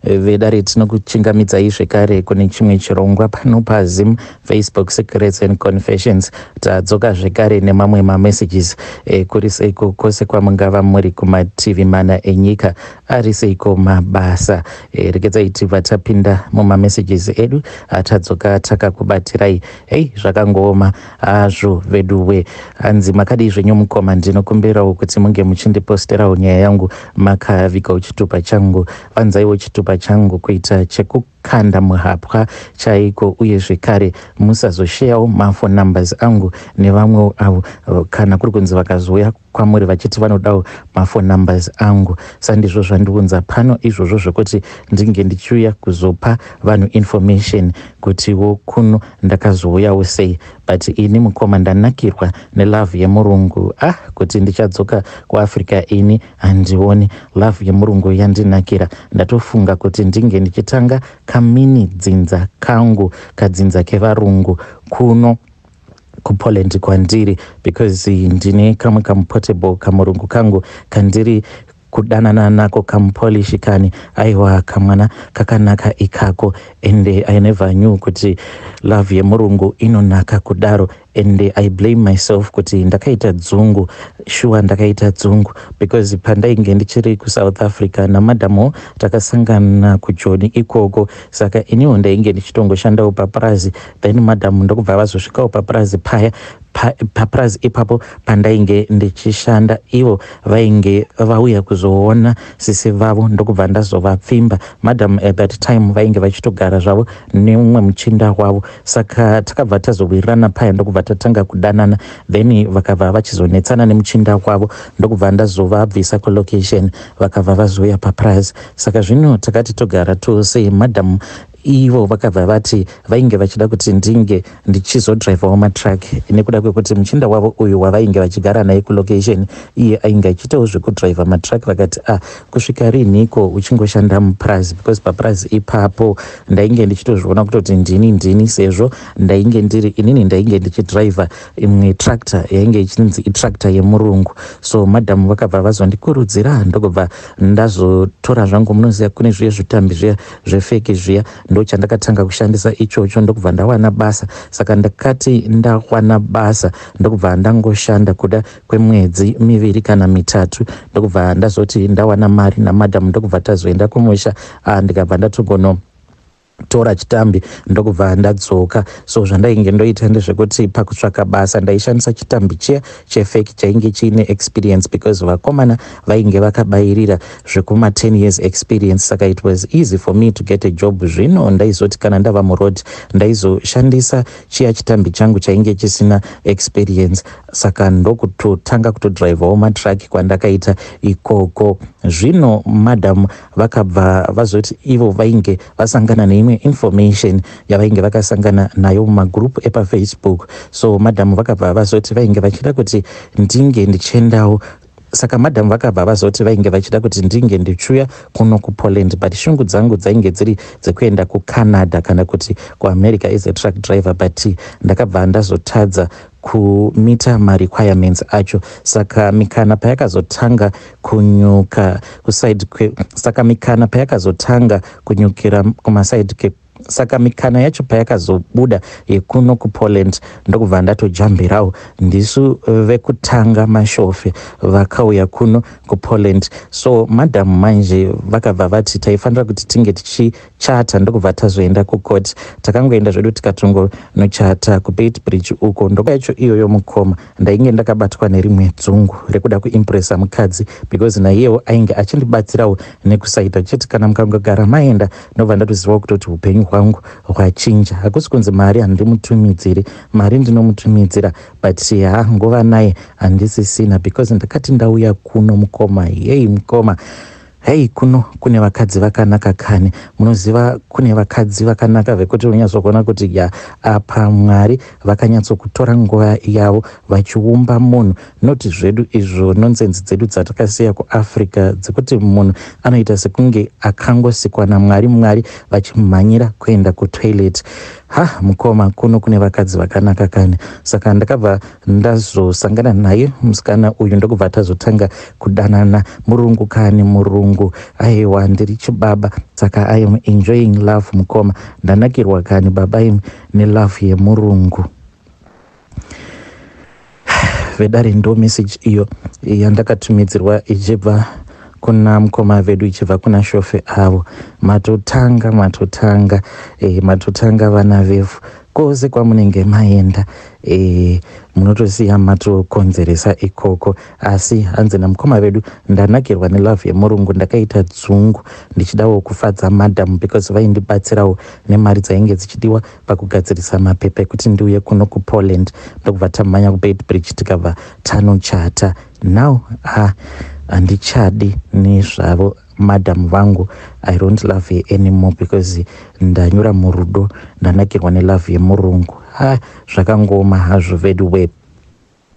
Vedare, tinokuchingamidzai zvekare kune chimwe chirongwa pano paZim Facebook Secrets and Confessions. Tadzoka zvekare nemamwe mamessages. Kuri seiko kwose kwamungava muri kumativi mana enyika? Ari seiko mabasa? Regedzai tibva tapinda mumamessages edu atadzoka takakubatirai. Hei, zvakangooma hazvo veduwe. Hanzi, "Makadii zvenyu mukoma? Ndinokumbirawo kuti munge muchindiposterawo nyaya yangu makavigawo chitupa changu. Vanzaiwo chitupa changu kuita chekukanda muhapwa chaiko, uye zvekare musazosheyawo maphone numbers angu nevamwewo avo kana kuri kunzi vakazouya kwamuri vachiti vanodawo maphone numbers angu." Sandizvo zvandiunza pano izvozvo zvokuti ndinge ndichiuya kuzopa vanhu information kutiwo kuno ndakazouyawo sei. But ini mukoma, ndanakirwa nelove yemurungu. Ah, kuti ndichadzoka kuAfrica ini handioni. Love yemurungu yandinakira. Ndatofunga kuti ndinge ndichitanga kamini dzinza kangu, kadzinza kevarungu kuno kuPoland kwandiri, because ndine kamwe kamuportable kamurungu kangu kandiri kudanana nako, kamuPolish kani. Aiwa, kamwana kakanaka ikako, and I never knew kuti love yemurungu inonaka kudaro. And I blame myself kuti ndakaita dzungu. Shuwa, ndakaita dzungu, because pandainge ndichiri kuSouth Africa namadhamu, takasangana kuJoni ikoko. Saka iniwo ndainge ndichitongoshandawo papurazi. Then madhamu ndokubva vazosvikawo papurazi paya, papurazi ipapo pandainge ndichishanda. Ivo vainge vauya kuzoona sisi vavo, ndokubva ndazovapfimba. Madam at that time vainge vachitogara zvavo nemumwe muchinda wavo. Saka takabva tazowirirana paya, ndokubva tatanga kudanana. Then vakabva vachizonetsana nemuchinda wavo, ndokubva ndazovabvisa kulocation, vakabva vazouya papurazi. Saka zvino takati togara tose, madam ivo vakabva vati vainge vachida kuti ndinge ndichizodhiraivhawo matruck, nekuda kwekuti muchinda wavo uyu wavainge vachigara naye kulocation, iye ainge achiitawo zvekudhiraivha matruck. Vakati, "Ah, kusvika rinhiko uchingoshanda mupurazi?" Because papurazi ipapo ndainge ndichitozviona kutoti ndini sezvo ndainge ndiri inini ndainge ndichidhiraivha imwe tractor yainge ichinzi itractor yemurungu. So madhamu vakabva vazondikurudzira, ndokubva ndazotora zvangu, munoziva kune zviya zvitambi zviya zvefake zviya, ndo chandakatanga kushandisa ichocho, ndokubva ndawana basa. Saka ndakati ndawana basa, ndokubva ndangoshanda kuda kwemwedzi 2 kana 3, ndokubva ndazoti ndawana mari namadhamu, ndokubva tazoenda kumusha. Ah, ndikabva ndatogono tora chitambi, ndokubva ndadzoka. So zvandainge ndoita ndezvekuti pakutsvaka basa ndaishandisa chitambi chiya chefake chainge chiine experience, because vakomana vainge vakabayirira zvekuma 10 years experience. Saka it was easy for me to get a job. Zvino ndaizoti kana ndava muroad, ndaizoshandisa chiya chitambi changu chainge chisina experience. Saka ndokutotanga kutodhiraivhawo matruck kwandakaita ikoko. Zvino madam vakabva vazoti ivo vainge vasangana neimwe information yavainge vakasangana nayo mumagroup epaFacebook. So madam vakabva vazoti vainge vachida kuti ndinge ndichiendawo. Saka madhamu vakabva vazoti vainge vachida kuti ndinge ndichiuya kuno kuPoland, but shungu dzangu dzainge dziri dzekuenda kuCanada kana kuti kuAmerica as a truck driver. But ndakabva ndazotadza kumita marequirements acho. Saka mikana payakazotanga kunyuka kuside, saka mikana payakazotanga kunyukira kumaside, saka mikana yacho payakazobuda yekuno kuPoland, ndokubva ndatojambirawo. Ndisu vekutanga mashofe vakauya kuno kuPoland. So madhamu manje vakabva vati taifanira kuti tinge tichichata, ndokubva tazoenda kukoti. Takangoenda zvedu tikatongonochata kuBeitbridge uko. Ndoka yacho iyoyo mukoma, ndainge ndakabatwa nerimwe dzungu rekuda kuimpresa mukadzi, because naiyewo ainge achindibatsirawo nekusaita chete. Kana mukangogara maenda, ndobva ndatozivawo kutoti upenyu hwangu hwachinja. Hakusi kunzi mari handimutumidziri, mari ndinomutumidzira, but ha, nguva naye handisisina, because ndakati ndauya kuno mukoma, yei mukoma, hei, kuno kune vakadzi vakanaka kani. Munoziva kune vakadzi vakanaka vekuti unonyatsokuona kuti ya, apa Mwari vakanyatsokutora nguva yavo vachiumba munhu, noti zvedu izvo nonsense dzedu dzatakasiya kuAfrica, dzekuti munhu anoita sekunge akangosikwa naMwari, Mwari vachimhanyira kuenda kutoilet. Ha, mukoma, kuno kune vakadzi vakanaka kani. Saka ndakabva ndazosangana naye musikana uyu, ndokubva tazotanga kudanana. Murungu kani, murungu. yemurungu. Aiwa, ndiri chibaba, saka I am enjoying love mukoma. Ndanakirwa kani baba imi nelove yemurungu. Vedare, ndo message iyo yandakatumidzirwa ichibva kuna mukoma vedu, ichibva kuna shofe avo. Matotanga, matotanga, matotanga vana vevhu. Kwose kwamunenge maenda, munotosiya matokonzeresa ikoko. Asi hanzi namukoma vedu, ndanakirwa nelove yemurungu, ndakaita dzungu ndichidawo kufadza madam because vaindibatsirawo nemari dzainge dzichidiwa pakugadzirisa mapepa ekuti ndiuye kuno kuPoland. Ndokubva tamhanya kuBeitbridge, tikabva tanochata. Now handichadi nezvavo madam vangu. I don't love her anymore because ndanyura murudo, ndanakirwa nelove yemurungu. Ha, zvakangoma hazvo vedu we.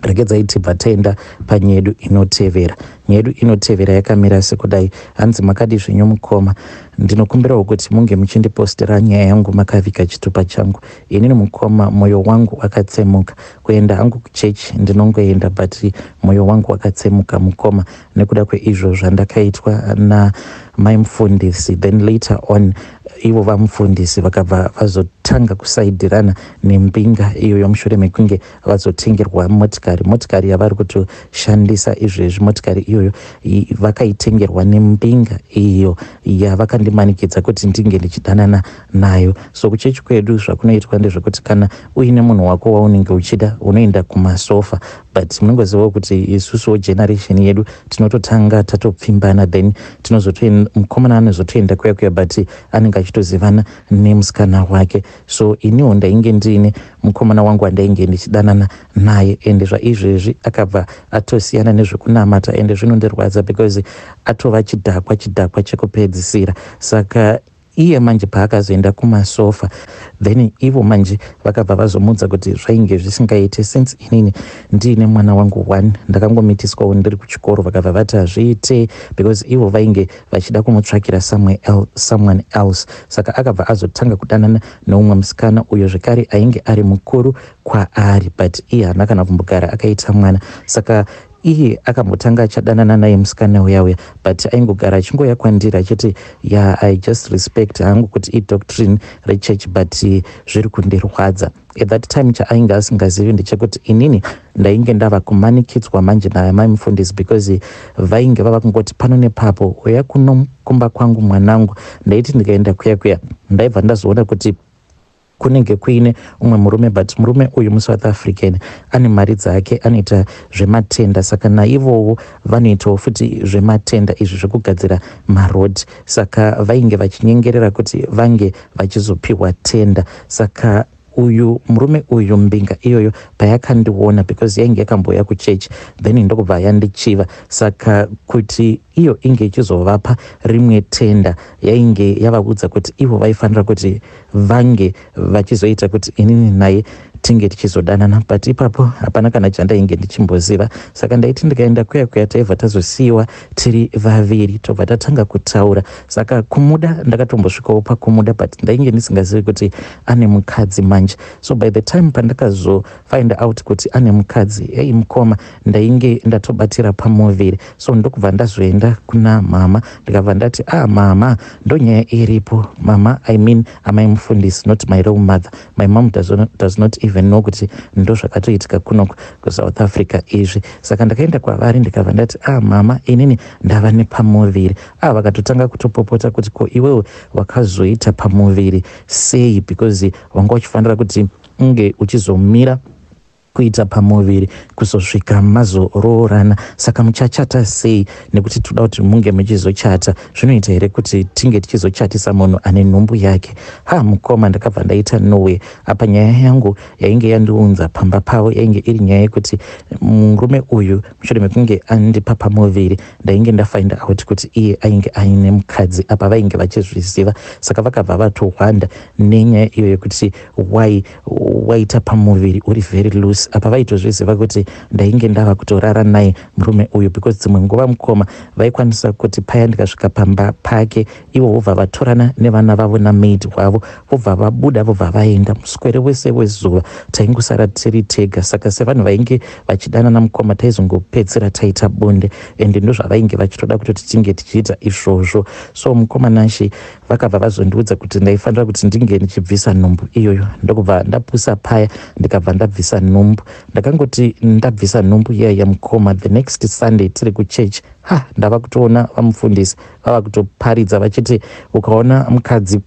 Regedzai tibva taenda panyaya yedu inotevera. Nyaya yedu inotevera yakamira sekudai. Hanzi, makadi zvenyu mukoma? Ndinokumbirawo kuti munge muchindipostera nyaya yangu makavika chitupa changu. Inini mukoma, mwoyo wangu wakatsemuka. Kuenda hangu kuchechi ndinongoenda, but mwoyo wangu wakatsemuka mukoma nekuda kweizvo zvandakaitwa namai mufundisi. Then later on ivo vamufundisi vakabva vazotanga kusaidirana nembinga iyoyo mushure mekunge vazotengerwa motikari, motikari yavari kutoshandisa izvezvi. Motikari iyoyo vakaitengerwa nembinga iyo yavakandimanikidza kuti ndinge ndichidanana nayo. So kuchechi kwedu zvakunoitwa ndezvekuti kana uine munhu wako waunenge uchida, unoenda kumasofa. But munongozivawo kuti isusuwo generation yedu tinototanga tatopfimbana, then mukomana anozotoenda kuya kuya, but anenge achitozivana nemusikana wake. So iniwo ndainge ndiine mukomana wangu wandainge ndichidanana naye, ende zvaizvezvi akabva atosiyana nezvekunamata, ende zvinondirwadza because atova chidhakwa, chidhakwa chekupedzisira. Saka iye manje paakazoenda kumasofa, then ivo manje vakabva vazomudza kuti zvainge zvisingaiti since inini ndiine mwana wangu one, ndakangomitiswawo ndiri kuchikoro. Vakabva vati hazviite because ivo vainge vachida kumutsvakira someone else. Saka akabva azotanga kudanana neumwe musikana uyo zvekare ainge ari mukuru kwaari, but iye haana kana kumbogara akaita mwana. Saka iye akambotanga achadanana naye musikana uya uya, but aingogara achingoya kwandiri achiti, "Ya, I just respect hangu kuti idoctrine rechurch, but zviri kundirwadza." At that time chaainge asingazivi ndechekuti inini ndainge ndava kumanikidzwa manje naamai mufundisi, because vainge vava kungoti pano nepapo, "Uya kuno kumba kwangu mwanangu." Ndaiti ndikaenda kuya kuya, ndaibva ndazoona kuti kunenge kuine umwe murume, but murume uyu muSouth African, ane mari dzake, anoita zvematenda. Saka naivowo vanoitawo futi zvematenda izvi zvekugadzira marodhi. Saka vainge vachinyengerera kuti vange vachizopiwa tenda. Saka uyu murume uyu, mbinga iyoyo payakandiona, because yainge yakambouya kuchechi, then ndokubva yandichiva. Saka kuti iyo inge ichizovapa rimwe tenda, yainge yavaudza kuti ivo vaifanira kuti vange vachizoita kuti inini naye tinge tichizodanana. But ipapo hapana kana chandainge ndichimboziva. Saka ndaiti ndikaenda kuya kuya, taibva tazosiyiwa tiri vaviri, tobva tatanga kutaura. Saka kumuda, ndakatombosvikawo pakumuda, but ndainge ndisingazivi kuti ane mukadzi manje. So by the time pandakazofind out kuti ane mukadzi, ei mukoma, ndainge ndatobatira pamuviri. So ndokubva ndazoenda kuna mama, ndikabva ndati, "Ah mama, ndonyaya iripo mama." I mean amai mufundisi, not my real mother. My mom does not even know kuti ndo zvakatoitika kuno kuSouth Africa izvi. Saka ndakaenda kwavari, ndikabva ndati, "Ah mama, inini ndava nepamuviri." Ah, vakatotanga kutopopota kuti, "Ko iwewe wakazoita pamuviri sei? Because wanga uchifanira kuti unge uchizomira kuita pamuviri kuzosvika mazoroorana. Saka muchachata sei? Nekuti toda kuti munge muchizochata. Zvinoita here kuti tinge tichizochatisa munhu ane nhumbu yake?" Ha mukoma, ndakabva ndaita nowe. Apa nyaya yangu yainge yandiunza pamba pavo yainge iri nyaya yekuti murume uyu, mushure mekunge andipa pamuviri, ndainge ndafind out kuti iye ainge aine mukadzi. Apa vainge vachizviziva. Saka vakabva vatohwanda nenyaya iyo yekuti why waita pamuviri uri very loose. Because apa vaitozviziva kuti ndainge ndava kutorara naye murume uyu, because dzimwe nguva mukoma vaikwanisa kuti paya ndikasvika pamba pake, ivo vobva vatorana nevana vavo namaid wavo, vobva vabuda, vobva vaenda. Muswere wese wezuva taingosara tiri tega. Saka sevanhu vainge vachidanana, mukoma, taizongopedzisira taita bonde, and ndozvavainge vachitoda kutoti tinge tichiita izvozvo. So mukoma Nashe, vakabva vazondiudza kuti ndaifanira kuti ndinge ndichibvisa nhumbu iyoyo. Ndokubva ndapusa paya, ndikabva ndabvisa nhumbu. Ndakangoti ndabvisa nhumbu iya yamukoma, the next Sunday tiri kuchechi, ha, ndava kutoona vamufundisi vava kutoparidza vachiti ukaona mukadzi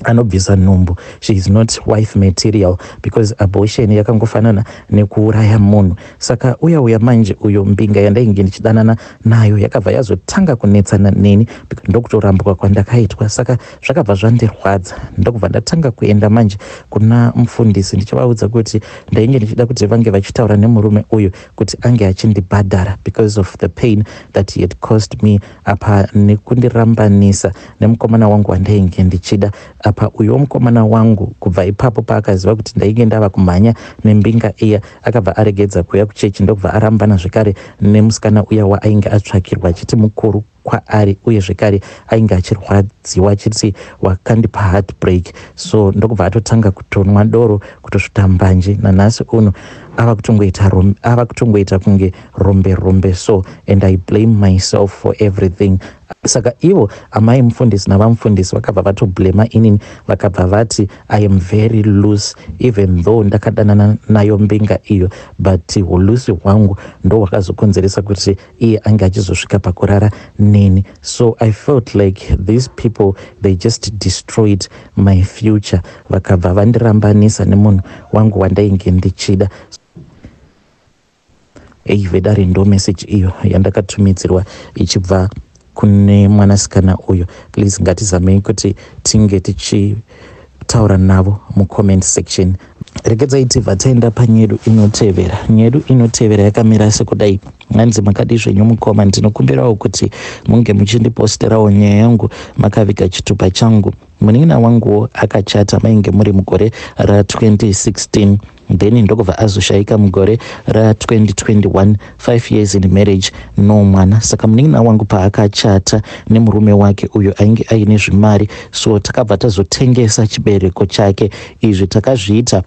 anobvisa nhumbu, she is not wife material, because abortion yakangofanana nekuuraya munhu. Saka uya uya manje, uyo mbinga yandainge ndichidanana nayo, yakabva yazotanga kunetsana neni, ndokutorambwa kwandakaitwa. Saka zvakabva zvandirwadza, ndokubva ndatanga kuenda manje kuna mufundisi ndichivaudza kuti ndainge ndichida kuti vange vachitaura nemurume uyu kuti ange achindibhadhara because of the pain that he had caused me, apa nekundirambanisa nemukomana wangu wandainge ndichida. Apa uyo mukomana wangu, kubva ipapo paakaziva kuti ndainge ndava kumhanya nembinga iya, akabva aregedza kuuya kuchechi, ndokubva arambana zvekare nemusikana uya waainge atsvakirwa, achiti mukuru kwaari, uye zvekare ainge achirwadziwa achiti wakandipa heartbreak. So ndokubva atotanga kutonwa doro, kutosvuta mbanje. Nanhasi uno ava kutongoita kunge rombe rombe. So, and I blame myself for everything. Saka ivo amai mufundisi navamufundisi vakabva vatoblema inini, vakabva vati I am very loose. Even though ndakadanana nayo mbinga iyo, but uloose hwangu ndo hwakazokonzeresa kuti iye ange achizosvika pakurara neni. So I felt like these people, they just destroyed my future. Vakabva vandirambanisa nemunhu wangu wandainge ndichida. Ei vedare, ndo message iyo yandakatumidzirwa ichibva kune mwanasikana uyo. Please, ngatizamei kuti tinge tichitaura navo mucomment section. Regedzai tibva taenda panyedu inotevera. Nyedu inotevera yakamira sekudai. Hanzi, "Makadi zvenyu mukoma? Ndinokumbirawo kuti munge muchindiposterawo nyaya yangu makaviga chitupa changu. Munin'ina wanguwo akachata, mainge muri mugore ra2016, then ndokubva azoshayika mugore ra2021. 5 years in marriage, no mwana. Saka munin'ina wangu paakachata nemurume wake uyo ainge aine zvimari, so takabva tazotengesa chibereko chake. Izvi takazviita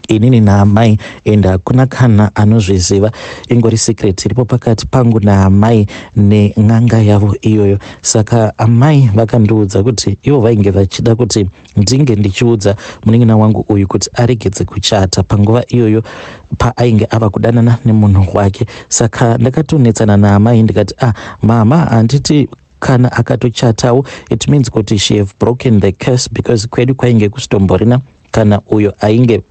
inini naamai, and hakuna kana anozviziva. Ingori secret iripo pakati pangu naamai nen'anga yavo iyoyo. Saka amai vakandiudza kuti ivo vainge vachida kuti ndinge ndichiudza munin'ina wangu uyu kuti aregedze kuchata panguva iyoyo paainge ava kudanana nemunhu wake. Saka ndakatonetsana naamai, ndikati, 'Ah mama, handiti kana akatochatawo, it means kuti she have broken the curse?' Because kwedu kwainge kusitomborina kana uyo ainge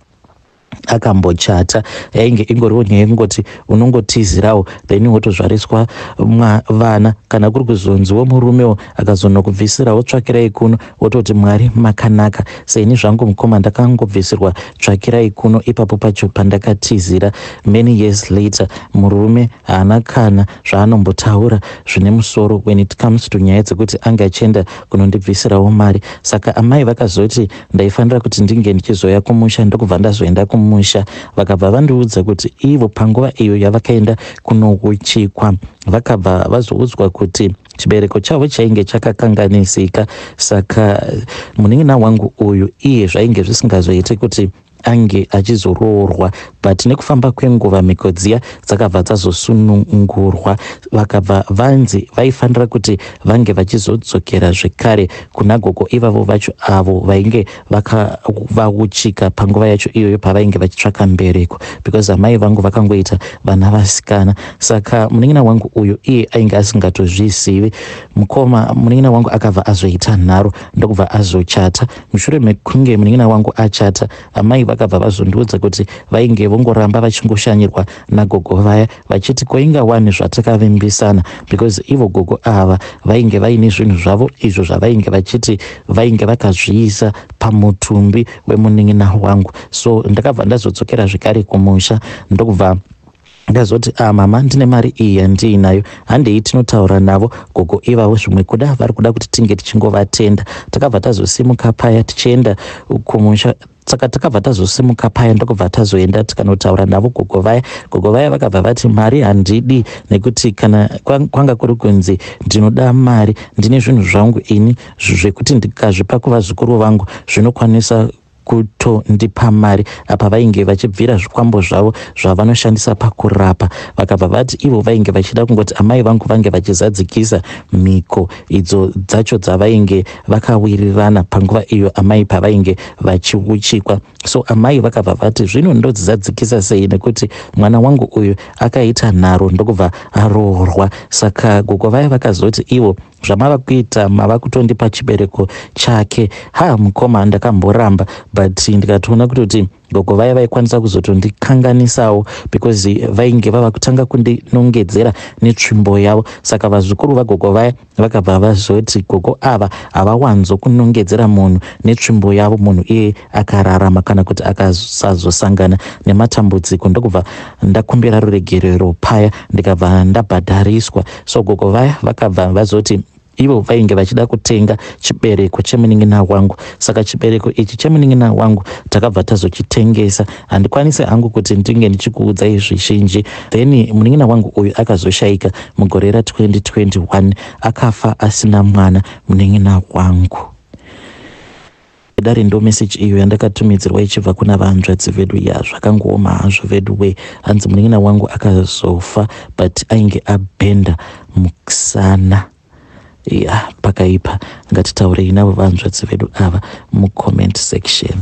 akambochata. Yainge ingoriwo nyaya yekungoti unongotizirawo, then wotozvariswa vana. Kana kuri kuzonziwo murumewo akazonokubvisirawo tsvakirai kuno, wototi Mwari makanaka. Seini zvangu mukoma, ndakangobvisirwa tsvakirai kuno ipapo pacho pandakatizira. Many years later, murume haana kana zvaanombotaura zvine musoro when it comes to nyaya dzekuti ange achienda kunondibvisirawo mari. Saka amai vakazoti ndaifanira kuti ndinge ndichizoya kumusha, ndokubva ndazoenda kumusha. Vakabva vandiudza kuti ivo panguva iyo yavakaenda kunouchikwa, vakabva vazoudzwa kuti chibereko chavo chainge chakakanganisika. Saka munin'ina wangu uyu iye zvainge zvisingazoiti kuti ange achizoroorwa, but nekufamba kwenguva mhiko dziya dzakabva dzazosunungurwa. Vakabva vanzi vaifanira kuti vange vachizodzokera zvekare kuna gogo ivavo vacho, avo vainge vakavauchika panguva yacho iyoyo pavainge vachitsvaka mbereko, because amai vangu vakangoita vana vasikana. Saka munin'ina wangu uyu iye ainge asingatozvizivi. Mukoma, munin'ina wangu akabva azoita nharo, ndokubva azochata. Mushure mekunge munin'ina wangu achata, amai vakabva vazondiudza kuti vainge vongoramba vachingoshanyirwa nagogo vaya, vachiti koinga wani zvatakavimbisana, because ivo gogo ava vainge vaine zvinhu zvavo izvo zvavainge vachiti vainge vakazviisa pamutumbi wemunin'ina wangu. So ndakabva ndazodzokera zvekare kumusha, ndokubva ndazoti, 'Ah mama, ndine mari iyi yandiinayo, handei tinotaura navo gogo ivavo, zvimwe kuda vari kuda kuti tinge tichingovatenda.' Takabva tazosimuka paya tichienda kumusha. Saka takabva tazosimuka paya ndokubva tazoenda tikanotaura navo gogo vaya. Gogo vaya vakabva vati mari handidi nekuti kana kwanga kuri kunzi ndinoda mari, ndine zvinhu zvangu ini zvekuti ndikazvipa kuvazukuru vangu zvinokwanisa kutondipa mari. Apa vainge vachibvira zvikwambo zvavo zvavanoshandisa pakurapa. Vakabva vati ivo vainge vachida kungoti amai vangu vange vachizadzikisa mhiko idzo dzacho dzavainge vakawirirana panguva iyo amai pavainge vachiuchikwa. So amai vakabva vati zvino ndodzizadzikisa sei nekuti mwana wangu uyu akaita nharo ndokubva aroorwa. Saka gogo vaya vakazoti ivo zvamava kuita mava kutondipa chibereko chake. Ha, mukoma, ndakamboramba but ndikatoona kutoti gogo vaya vaikwanisa kuzotondikanganisawo because vainge vava kutanga kundinongedzera netsvimbo yavo. Saka vazukuru vagogo vaya vakabva vazoti gogo ava havawanzo kunongedzera munhu netsvimbo yavo munhu iyeye akararama kana kuti akasazosangana nematambudziko. Ndokubva ndakumbira ruregerero paya ndikabva ndabhadhariswa. So gogo vaya vakabva vazoti ivo vainge vachida kutenga chibereko chemunin'ina wangu. Saka chibereko ichi chemunin'ina wangu takabva tazochitengesa. Handikwanisi hangu kuti ndinge ndichikuudzai zvizhinji. Then munin'ina wangu uyu akazoshaika mugore ra2021, akafa asina mwana munin'ina wangu. Dare, ndo meseji iyo yandakatumidzirwa ichibva kuna vanzvadzi vedu. Ya, zvakangooma hazvo vedu we. Hanzi munin'ina wangu akazofa but ainge abhenda musana. Ya, pakaipa. Ngatitaurei navo vanzvadzi vedu ava mucomment section.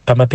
Pamba pedu.